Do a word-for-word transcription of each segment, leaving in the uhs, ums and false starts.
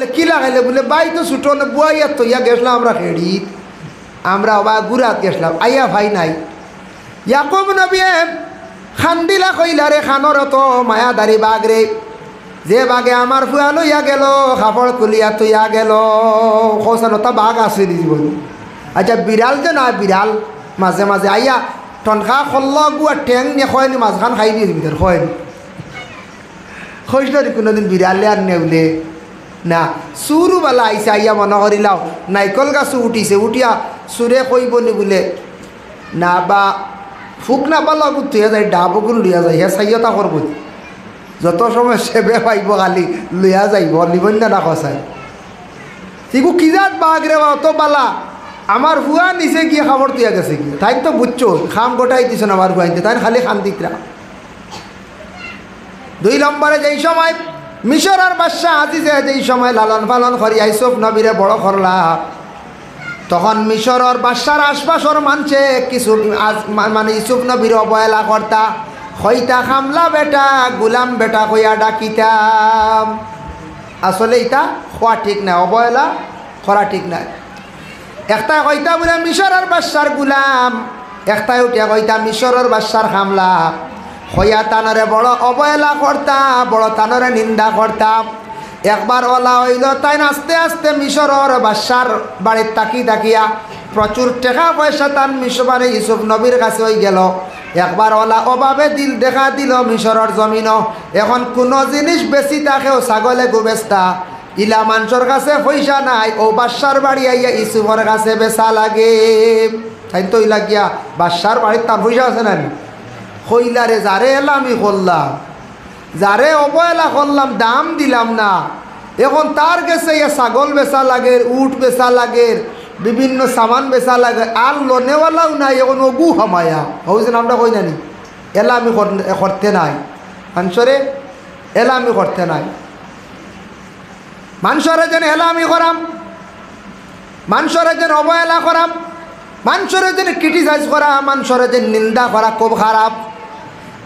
কিলা খাইলে? বুলে, "ভাই তো ছুটো না, বুয়াইয়া থইয়া গেছলাম আমরা খেড়িত, আমরা অবা গুড়াত গেছলাম, আইয়া ভাই নাই।" ইয়াকুব নবীয়ে কান্দিলা, কইলা, "রে কানর অত মায়াদারি বাঘ রে, যে বাঘে আমার ফুয়া লইয়া গেল, কাপড় খুলিয়া থইয়া গেল।" কওছাইন অতা বাঘ আছে নি জীবনে? আচ্ছা, বিড়াল যে না, বিড়াল মাঝে মাঝে আইয়া টনকা খল্ল গুয়া ঠেং নিয়া কয়নি, মাঝখান খাই দিয়ে দিবি তোর, কয়নি। কইছলা নি কুনুদিন বিড়ালে আর নেউলে? না, চুরু বালা আইছে, আইয়া মনো করিলাও, নাইকল গাছো উঠিছে, উঠিয়া চুরে কইবো নি বুলে, না বা ফুক না বালা গুত্তু হইয়া যায়, ডাব গুল লইয়া যায়, হে চাইও তা করবো। যত সময় সেবে পাইবো খালি লইয়া যাইবো, নিবইন না, না কওছাইন। ইগু কি জাত বাঘ রে বা, অত বালা? আমার ফুয়া নিচে গিয়া কাপড় থইয়া গেছে গিয়া। তাইন তো বুঝছো, কাম গোটাই দিছইন আমার ফুয়াইন্তে, তাইন খালি কান্দিতরা। দুই নম্বরে, যেই সময় মিশরর বাদশা আজিজে যেই সময় লালন পালন করিয়া ইউসুফ নবীরে বড় করলা, তখন মিশরর বাদশার আশপাশর মানষে কিছু আজ-, মা-, মানে ইউসুফ নবীর অবহেলা করতা, কইতা, "কামলা বেটা, গুলাম বেটা" কইয়া ডাকিতাম। আসলে ইতা কওয়া ঠিক নায়, অবহেলা করা ঠিক নায়। একটায় কইতা বুলে মিশরর বাদশার গুলাম, একটায় উঠিয়া কইতা মিশরর বাদশার কামলা। কইয়া তানরে বড় অবহেলা করতা, বড় তানরে নিন্দা করতা। একবার অলা অইলো, তাইন আস্তে আস্তে মিশরর বাদশার বাড়িত থাকি থাকিয়া প্রচুর টেকা পয়সা তান মিশবারে ইউসুফ নবীর কাছে অইগেলো। একবার অলা অভাবে দিল দেখা দিলো মিশরর জমিনো। এখন কুনু জিনিস বেচিতা, কেউ ছাগল এগু বেচতা, ইলা মানষর কাছে পয়সা নাই, অউ বাদশার বাড়ি আইয়া ইউসুফর কাছে বেচা লাগে। তাইন তো ইলা গিয়া বাদশার বাড়িত তান পয়সা আছে না নি? কইলা রে, যারে এলামি করলাম, যারে অবহেলা করলাম, দাম দিলাম না, এখন তার গেছে ইয়া ছাগল বেচা লাগের, উট বেচা লাগের, বিভিন্ন সামান বেচা লাগের, আর লনেওয়ালাও নাই, এখন অগু হামায়া। অউ যে আমরা কই না নি, এলামি কর-, করতে নাই, মানষরে এলামি করতে নাই। মানষরে যেন এলামি করাম, মানষরে যেন অবহেলা করাম, মানষরে যেন criticize করা, মানষরে যেন নিন্দা করা খুব খারাপ।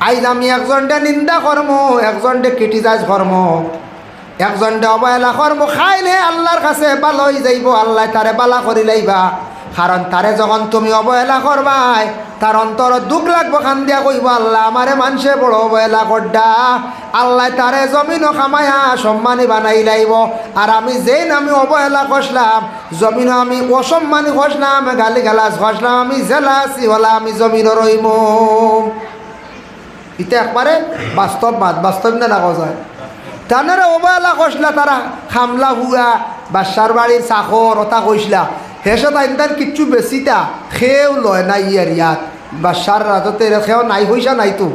আইজ আমি একজনরে নিন্দা করমু, একজনরে criticize করমু, একজনরে অবহেলা করমু, কাইল হে আল্লার কাছে ভালা অইযাইবো, আল্লায় তারে ভালা করিলাইবা। কারণ তারে যখন তুমি অবহেলা করবায়, তার অন্তরো দুখ লাগবো, কান্দিয়া কইবো, "আল্লা, আমারে মানষে বড় অবহেলা কররা।" আল্লায় তারে জমিনো কামাইয়া সম্মানী বানাইলাইবো। আর আমি যেইন আমি অবহেলা করছলাম, জমিনো আমি অসম্মানী করছলাম, গালিগালাজ করছলাম, আমি যেলা আছি অলা আমি জমিনো রইমু। ইতা একবারে বাস্তব মাত, বাস্তব না, না কওয়া যায়? তানরে অবহেলা করছলা, তারা কামলা ফুয়া, বাদশার বাড়ির চাকর, অতা কইছলা। হেষে তাইন তান কিচ্ছু বেচিতা, কেউ লয় না ই এরিয়াত। বাদশার রাজত্বে কেউ নাই, পয়সা নাই তো।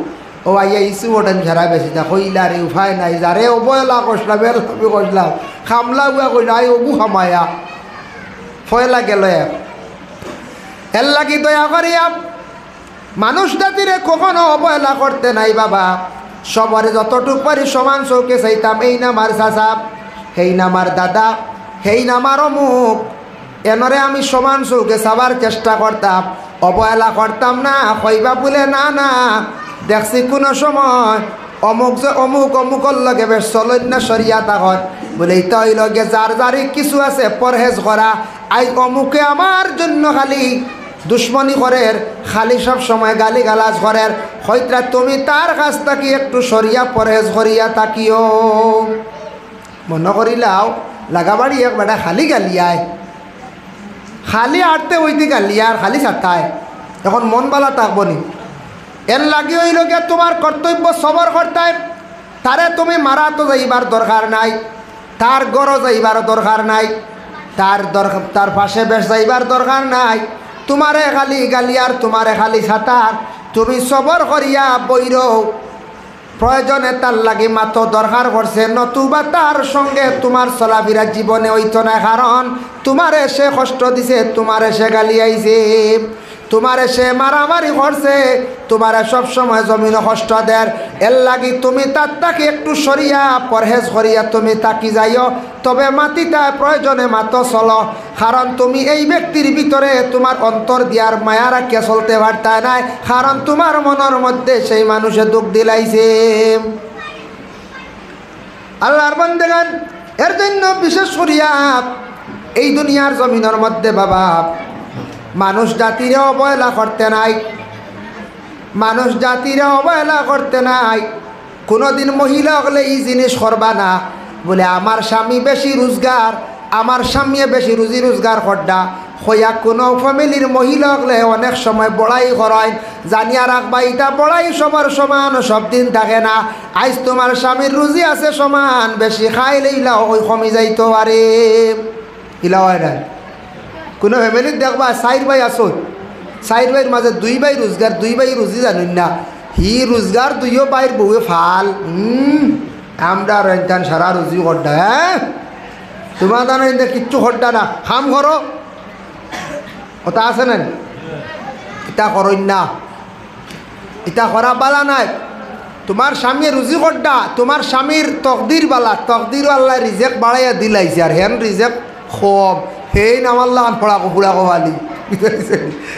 অউ আইয়া ইউসুফর টাইম সারা বেচিতা, কইলা রে, উপায় নাই, যারে অবহেলা করছলাম, এলামি করছলাম, কামলা ফুয়া কইলা, আই অগু হামায়া, পয়লা গেলো এক। এরলাগি দয়া করিয়া মানুষ জাতিরে কখনো অবহেলা করতে নাই বাবা। সবারে যতটুক পারি সমান চউখে চাইতাম। এইন আমার চাচা, হেইন আমার দাদা, হেইন আমার অমুক, এনরে আমি সমান চউখে চাবার চেষ্টা করতাম, অবহেলা করতাম না। কইবা বুলে, "না, না, দেখছি কুনু সময় অমুক যে অমুক, অমুকর লগে বেশ চলইন না শরিয়াত অখন।" বুলে, ইতা অইলো গিয়া যার যারই কিছু আছে পরহেজ করা। আইজ অমুকে আমার জন্য খালি দুশমনি করের, খালি সব সময় গালিগালাজ করের, কইতরা তুমি তার কাছ থাকি একটু সরিয়া পরহেজ করিয়া থাকিও। মনো করিলাও, লাগাবাড়ি এক বেটা খালি গালিয়ায়, খালি আটতে অইতে গালিয়ার, খালি ছাতায়। এখন মন বালা থাকবো নি? এরলাগি অইলো গিয়া তুমার কর্তব্য সবর করতায়। তারে তুমি মারাত যাইবার দরকার নাই, তার ঘরো যাইবার দরকার নাই, তার দর-, তার পাশে বেশ যাইবার দরকার নাই। তুমারে খালি গালিয়ার, তুমারে খালি ছাতার, তুমি সবর করিয়া বইরও। প্রয়োজনে তার লাগি মাতো দরকার পড়ছে, নতুবা তার সঙ্গে তুমার চলাফিরা জীবনে অইতো না, কারণ তুমারে সে কষ্ট দিছে, তুমারে সে গালিয়াইছে। তুমারে সে মারামারি করছে, তুমারে সব সময় জমিনো কষ্ট দের। এরলাগি তুমি তার থাকি একটু সরিয়া, পরহেজ করিয়া তুমি থাকি যাইও। তবে মাতিতায় প্রয়োজনে মাতো চলো, কারণ তুমি এই ব্যক্তির ভিতরে তুমার অন্তর দিয়ার মায়া রাখিয়া চলতে পারতায় নায়, কারণ তুমার মনর মধ্যে সেই মানুষে দুখ দিলাইছে। আল্লার বান্দেগান, এর জন্য বিশেষ করিয়া এই দুনিয়ার জমিনর মধ্যে বাবা, মানুষ জাতিরে অবহেলা করতে নাই, মানুষ জাতিরে অবহেলা করতে নাই। কোনোদিন মহিলা অকলে ই জিনিস করবা না, বুলে, "আমার স্বামী বেশি রুজগার, আমার স্বামীয়ে বেশি রুজি রুজগার করডা।" কইয়া কোনো ফ্যামিলির মহিলা অকলে অনেক সময় বড়াই করইন, জানিয়া রাখবা, ইতা বড়াই সবার সমান সব দিন থাকে না। আইজ তুমার স্বামীর রুজি আছে সমান, বেশি খাইলে ইলা অয় কমি যাইতো পারে। ইলা অয় না? কোনো ফ্যামিলিত দেখবা, চাইর ভাই আছইন, চাইর ভাইর মাঝে দুই ভাই রুজগার, দুই ভাই রুজি জানইন না। হি রুজগার দুইও ভাইর বউয়ে ফাল। হুম, আমরা রইনতান সারা রুজি করডা, হ্যাঁ? তুমার জানো ইন্দে কিচ্ছু করডা না, কাম করো। কথা আছে না? ইতা করইন না, ইতা করা বালা নায়। তুমার স্বামীয়ে রুজি করডা, তুমার স্বামীর তকদির বালা, তকদিরো আল্লায় রিজেক বাড়াইয়া দিলাইছে, আর হেন রিজেক কম, হেইন আমার লাখান পড়া কপুড়া কপালি।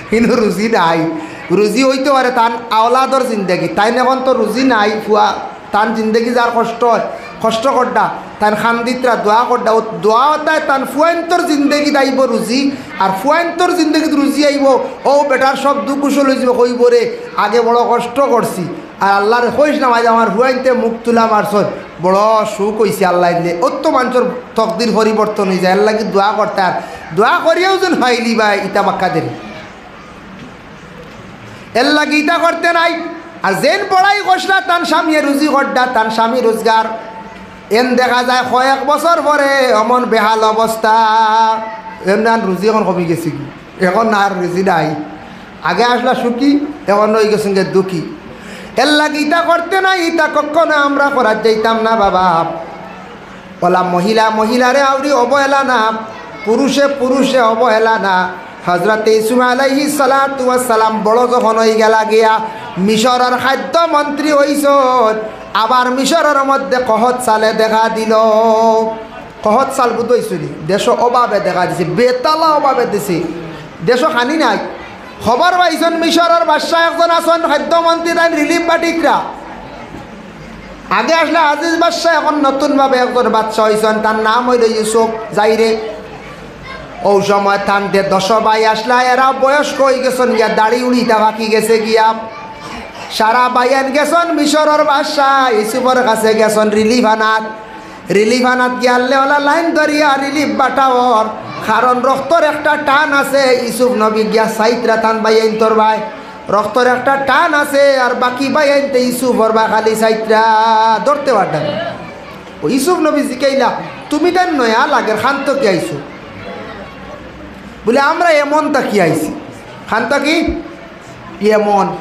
কিন্তু রুজি নাই। রুজি অইতো পারে তান আওলাদর জিন্দেগি, তাইন এখন তো রুজি নাই, ফুয়া তান জিন্দেগি যার কষ্ট অয়, কষ্ট করডা, তাইন কান্দিত্রা, দোয়া করডা, অউ দোয়া অতায় তান ফুয়াইন্তর জিন্দেগিত আইবো রুজি, আর ফুয়াইন্তর জিন্দেগিত রুজি আইবো, অউ বেটার সব দুখ কুশল অইযিবো, কইবো রে, আগে বড় কষ্ট করছি, আর আল্লারে কইস না, মাঝে আমার ফুয়াইন্তে মুখ তুলা মারছইন, বড় সুখ অইছে আল্লায় দিলে। অত মানষর তকদির পরিবর্তন অইযায়, এরলাগি দোয়া করতে, আর দোয়া করিয়াও যেন পাইলিবায়, ইতা বাক্কা দেরি। এরলাগি ইতা করতে নাই। আর যেন বড়াই করছলা, তান স্বামীয়ে রুজি করডা, তান স্বামী রুজগার, এন দেখা যায় কয়েক বছর পরে অমন বেহাল অবস্থা, এমন রুজি এখন কমি গেছে গি, এখন আর রুজি নাই। আগে আছলা সুখী, এখন অইগেছইন গি দুঃখী। এরলাগি ইতা করতে নাই, ইতা কখনো আমরা করাত যাইতাম না বাবা। অলা মহিলা মহিলারে আউরি অবহেলা না, পুরুষে পুরুষে অবহেলা না। হজরতে ইউসুফ আলাইহিস সালাতু ওয়াস সালাম বড় যখন অইগেলা গিয়া, মিশরর খাদ্য মন্ত্রী অইছইন, আবার মিশরর মধ্যে কহত সালে দেখা দিলো। কহত সাল বুঝ অইছইন নি? দেশো অভাবে দেখা দিছে, বেতালা অভাবে দিছে, দেশো খানি নাই। খবর পাইছইন মিশরর বাদশা একজন আছইন, খাদ্য মন্ত্রী, তাইন রিলিফ বাটিত্রা। আগে আছলা আজিজ বাদশা, এখন নতুনভাবে একজন বাদশা অইছইন, তান নাম অইলো ইউসুফ জাইরে। অউ সময় তান যে দশ ভাই আছলা, এরা বয়স্ক অইগেছইন গিয়া, দাড়ি উড়িতা পাকি গেছে গিয়া। সারা ভাইয়াইন গেছইন মিশরর বাদশা ইউসুফর কাছে, গেছইন রিলিফ আনাত। রিলিফ আনাত গিয়ারলে অলা লাইন ধরিয়া রিলিফ বাটাওর, কারণ রক্তর একটা টান আছে। ইউসুফ নবী গিয়া চাইত্রা তান ভাইয়াইন্তর বায়, রক্তর একটা টান আছে, আর বাকি ভাইয়াইন্তে ইউসুফর বায় খালি চাইত্রা, ধরতে পাররা না। অউ ইউসুফ নবী জিকাইলা, "তুমিতাইন নয়া লাগের, কান থাকি আইছো?" বুলে, "আমরা ইয়ামন থাকি আইছি।" কান থাকি? ইয়ামন।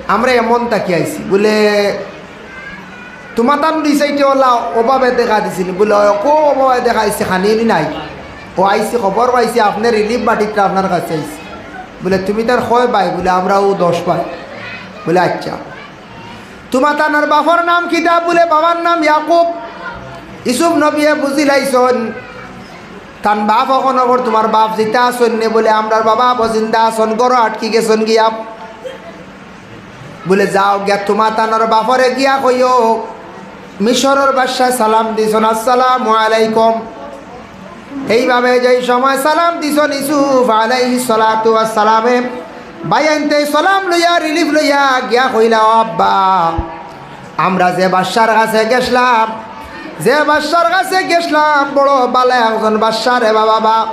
"আমরা ইয়ামন থাকি আইছি।" বুলে, "তুমাতান দুই সাইডে অলা অভাবে দেখা দিছে নি?" বুলে, "অয়, কো অভাবে দেখা দিছে, খানি নি নাই। অউ আইছি, খবর পাইছি, আপনে রিলিফ বাটিত্রা, আপনার কাছে আইছি।" বুলে, "তুমিতাইন কয় ভাই?" বুলে, "আমরা অউ দশ ভাই।" বুলে, "আচ্ছা।" "তুমাতানর বাপর নাম কিতা?" বুলে, "বাবার নাম ইয়াকুব।" ইউসুফ নবীয়ে বুঝিলাইছইন, তান বাপ অখন অবর, "তুমার বাপ জিতা আছইন নে?" বুলে, "আমরার বাবা অবর জিন্দা আছইন, ঘরো আটকি গেছইন গিয়া।" বুলে, "যাও গিয়া তুমাতানর বাপরে গিয়া কইও, মিশরর বাদশায় সালাম দিছইন, আসসালামু আলাইকুম।" এইভাবে যেই সময় সালাম দিছইন ইউসুফ আলাইহিস সালাতু ওয়াস সালামে, ভাইয়াইন্তে সালাম লইয়া, রিলিফ লইয়া গিয়া কইলা, "ও আব্বা, আমরা যে বাদশার কাছে গেছলাম, যে বাদশার কাছে গেছলাম, বড় ভালা একজন বাদশা রে বাবা, বা-,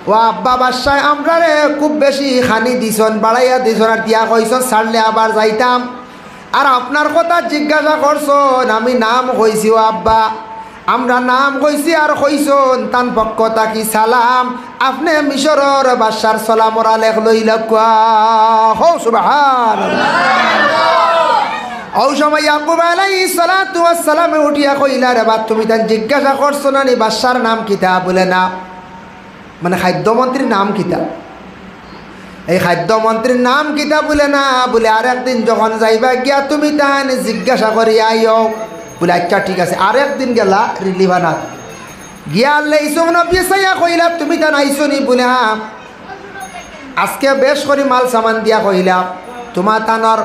ও আব্বা, বাদশায় আমরারে খুব বেশি খানি দিছইন, বাড়াইয়া দিছইন, আর দিয়া কইছইন ছাড়লে আবার যাইতাম।" আর আপনার কথা জিজ্ঞাসা করছইন, আমি নাম কইছি, ও আব্বা, আমরা নাম কইছি আর কইছইন, তান পক্ষ থাকি সালাম, আপনে মিশরর বাদশার সালামর আলেখ লইলাউক্কা। কও সুবহানাল্লাহ। অউ সময় ইয়াকুব আলাইহিস সালাতু ওয়াস সালামে উঠিয়া কইলা, "রে বা, তুমিতাইন জিজ্ঞাসা করছো না নি বাদশার নাম কিতা?" বুলে, "না।" মানে, খাদ্যমন্ত্রীর নাম কিতা? এই খাদ্যমন্ত্রীর নাম কিতা বুলে না, বুলে, "আরেকদিন যখন যাইবা গিয়া তুমিতাইন জিজ্ঞাসা করি আইও।" বুলে, "আচ্ছা, ঠিক আছে।" আরেকদিন গেলা রিলিফ আনাত। গিয়া আনলে ইউসুফ নবী চাইয়া কইলা, "তুমিতাইন আইছো নি?" বুলে, "হ্যাঁ।" আজকে বেশ করি মাল সামান দিয়া কইলা, "তুমাতানর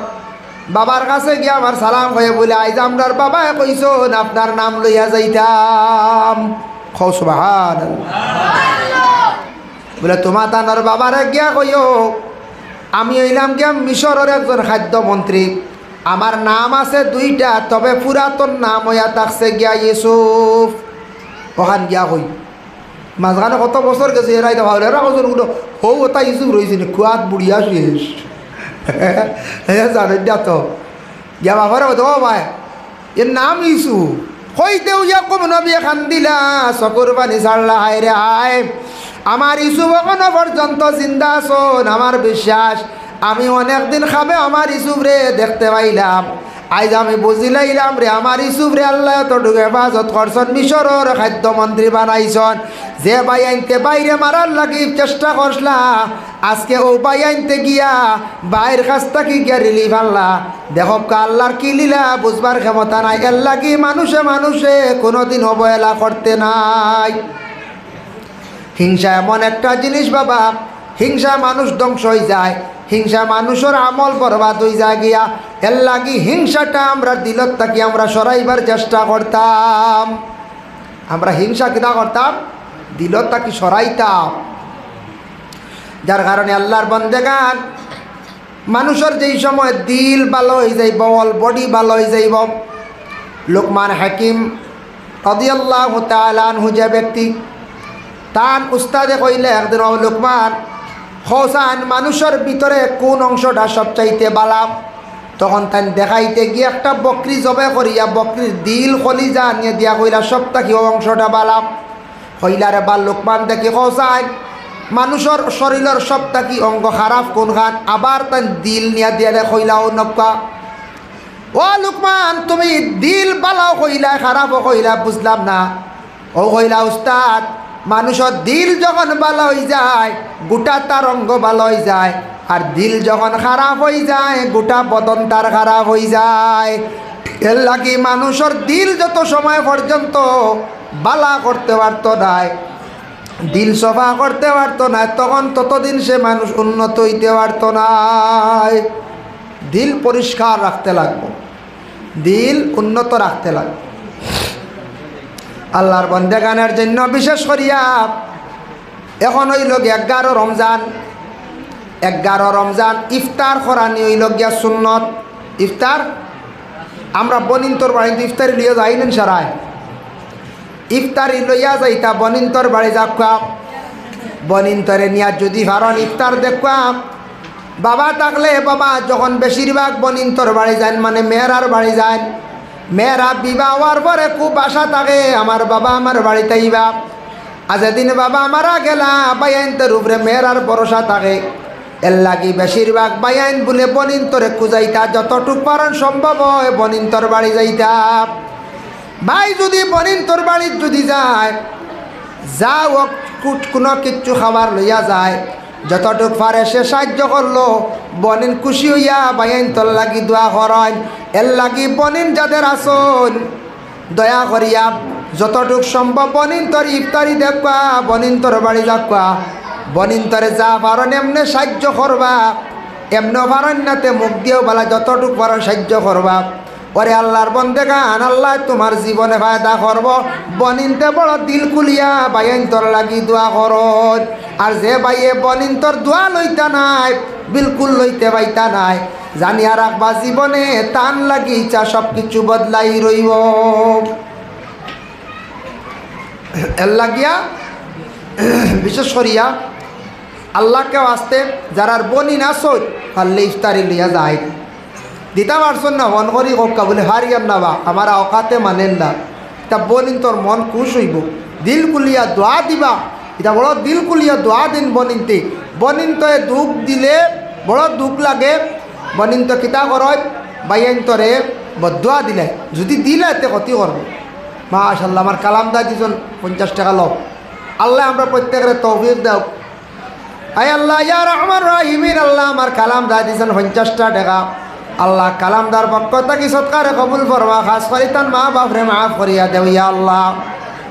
বাবার কাছে গিয়া আমার সালাম কইয়া বলে, "আইজ আমরার বাবায় কইছইন আপনার নাম লইয়া যাইতাম।" কও সুবহানাল্লাহ। বলে, "তুমাতানর বাবারে গিয়া কইও, আমি অইলাম গিয়া মিশরর একজন খাদ্য মন্ত্রী। আমার নাম আছে দুইটা, তবে পুরাতন নাম অইয়া থাকছে গিয়া ইউসুফ।" অখান গিয়া কই। মাঝখানে কত বছর গেছে, এরা ইতা ভাবলে, এরা কজন গুলো, হউ ওটা ইউসুফ রইছে নি, কুয়াত বুড়িয়া শেষ। এ জানেন না তো। গিয়া বাবারে কইতো, "ও ভাই, এর নাম ইউসুফ।" কইতেউ ইয়াকুব নবী কান্দিলা, চকুর পানি ছাড়লা, "হায় রে হায়, আমার ইউসুফ অখনো পর্যন্ত জিন্দা আছইন, আমার বিশ্বাস, আমি অনেক দিন খাবে আমার ইউসুফরে দেখতে পাইলাম। আইজ আমি বুঝিলাইলাম রে, আমার ইউসুফরে আল্লায় অতটুকু হেফাজত করছইন, মিশরর খাদ্য মন্ত্রী বানাইছইন। যে ভাইয়াইন্তে ভাইরে মারার লাগি চেষ্টা করছলা, আজকে অউ ভাইয়াইন্তে গিয়া ভাইর কাছ থাকি গিয়া রিলিফ আনলা। দেখউক্কা আল্লার কি লীলা, বুঝবার ক্ষমতা নাই। এরলাগি মানুষে মানুষে কুনুদিন অবহেলা করতে নাই।" হিংসা এমন একটা জিনিস বাবা, হিংসায় মানুষ ধ্বংস অইযায়, হিংসায় মানুষর আমল বরবাদ অইযায় গিয়া। এরলাগি হিংসাটা আমরার দিলত থাকি আমরা সরাইবার চেষ্টা করতাম। আমরা হিংসা কিতা করতাম? দিলত থাকি সরাইতাম। যার কারণে আল্লার বন্দেগান, মানুষর যেই সময় দিল ভালা অইযাইবো, all body ভালা অইযাইবো। লুকমান হাকিম রাদিয়াল্লাহু তাআলা আনহু যে ব্যক্তি, তান উস্তাদে কইলা একদিন, "ও লুকমান, কওছাইন মানুষর ভিতরে কুন অংশটা সবচাইতে ভালা?" তখন তাইন দেখাইতে গিয়া একটা বকরি জবে করিয়া বকরির দিল কলিজা আনিয়া দিয়া কইলা, "সব থাকি অউ অংশটা ভালা।" কইলা, "রে বা লুকমান, দেখি কওছাইন, মানুষর শরীলর সব থাকি অঙ্গ খারাপ কুনখান?" আবার তাইন দিল নিয়া দিয়ারে কইলা, "অউ নক্কা।" "ও লুকমান, তুমি দিল ভালাও কইলায়, খারাপও কইলায়, বুঝলাম না।" অউ কইলা, "উস্তাদ, মানুষর দিল যখন ভালা অইযায়, গুটা তার অঙ্গ ভালা অইযায়, আর দিল যখন খারাপ অইযায়, গুটা বদন তার খারাপ অইযায়। এরলাগি মানুষর দিল যত সময় পর্যন্ত ভালা করতে পারতো নায়, দিল সফা করতে পারতো নায়, তখন ততদিন সে মানুষ উন্নত অইতে পারতো নায়।" দিল পরিষ্কার রাখতে লাগবো, দিল উন্নত রাখতে লাগবো। আল্লার বন্দেগানের জন্য বিশেষ করিয়া অখন অইলো গিয়া এগারো রমজান, এগারো রমজান ইফতার করানি অইলো গিয়া সুন্নত। ইফতার আমরা বনিন্তর বাড়িত ইফতারি লইয়া যাই না সারায়। ইফতারি লইয়া যাইতা বনিন্তর বাড়ি যাউক্কা। বনিন্তরে নিয়া যুদি পারইন ইফতার দেউক্কা। বাবা থাকলে বাবা যখন বেশিরভাগ বনিন্তর বাড়ি যাইন, মানে মেয়েরার বাড়ি যাইন, মেয়েরা বিবাহ অওয়ার পরে খুব আশা থাকে, "আমার বাবা আমার বাড়িত আইবা।" আর যেদিন বাবা মারা গেলা, ভাইয়াইন্তর উপরে মেয়েরার ভরসা থাকে। এরলাগি বেশিরভাগ ভাইয়াইন বুলে বনিন্তরে খুজাইতা, যতটুক পারইন সম্ভব অয় বনিন্তর বাড়ি যাইতা। ভাই যুদি বনিন্তর বাড়িত যুদি যায়, যা অউক, কুট-, কুনু কিচ্ছু খাবার লইয়া যায়, যতটুক পারে সে সাহায্য করলো, বনিন খুশি অইয়া ভাইয়াইন্তর লাগি দোয়া করইন। এরলাগি বনিন যাদের আছইন, দয়া করিয়া যতটুক সম্ভব বনিন্তর ইফতারি দেউক্কা, বনিন্তর বাড়ি যাউক্কা, বনিন্তরে যা পারইন এমনে সাহায্য করবা, এমনে পারইন না তে মুখ দিয়াও বালা যতটুক পারইন সাহায্য করবা। ওরে আল্লার বন্দেগান, আল্লায় তুমার জীবনে ফায়দা করবো। বনিন্তে বড় দিল খুলিয়া ভাইয়াইন্তর লাগি দোয়া করইন। আর যে ভাইয়ে বনিন্তর দোয়া লইতা নায়, বিলকুল লইতে পাইতা নায়, জানিয়া রাখবা জীবনে তান লাগি ইচ্ছা সব কিছু বদলাই রইবো। এরলাগিয়া বিশেষ করিয়া আল্লাহকে ওয়াস্তে যারার বনিন আছইন, পারলে ইফতারি লইয়া যাইন। দিতা পারছইন না, ফোন করি কউক্কা বুলে, "পারিয়ার না বা, আমার আওকাতে মানের না।" তা বনিন্তর মন খুশ অইবো, দিল খুলিয়া দোয়া দিবা। ইতা বড় দিল খুলিয়া দোয়া দিন বনিন্তে। বনিন্তয়ে দুখ দিলে বড় দুখ লাগে। বনিন্তে কিতা করইন? ভাইয়াইন্তরে বদদোয়া দিলাইন। যুদি দিলাইন তে ক্ষতি করবো। মাশাআল্লাহ, আমার কালাম দায় দিছইন পঞ্চাশ টেকা লও। আল্লায় আমরা প্রত্যেকরে তৌফিক দেউক। আয় আল্লাহ, ইয়া রহমান রাহিমিন, আল্লাহ আমার কালাম দায় দিছইন পঞ্চাশটা টেকা। আল্লাহ কালামদার পক্ষ থাকি সদকারে কবুল ফরমা, খাছ করি তান মা বাপরে মাফ করিয়া দেও, ইয়া আল্লাহ।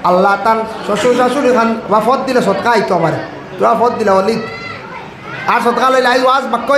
আল্লাহ তান শ্বশুর শাশুড়ি খান বা ফত দিলে সদকা আইতো আমারে, তোরা ফত দিলে অলিত। আর সদকা লইলে আইজ ওয়াজ বাক্য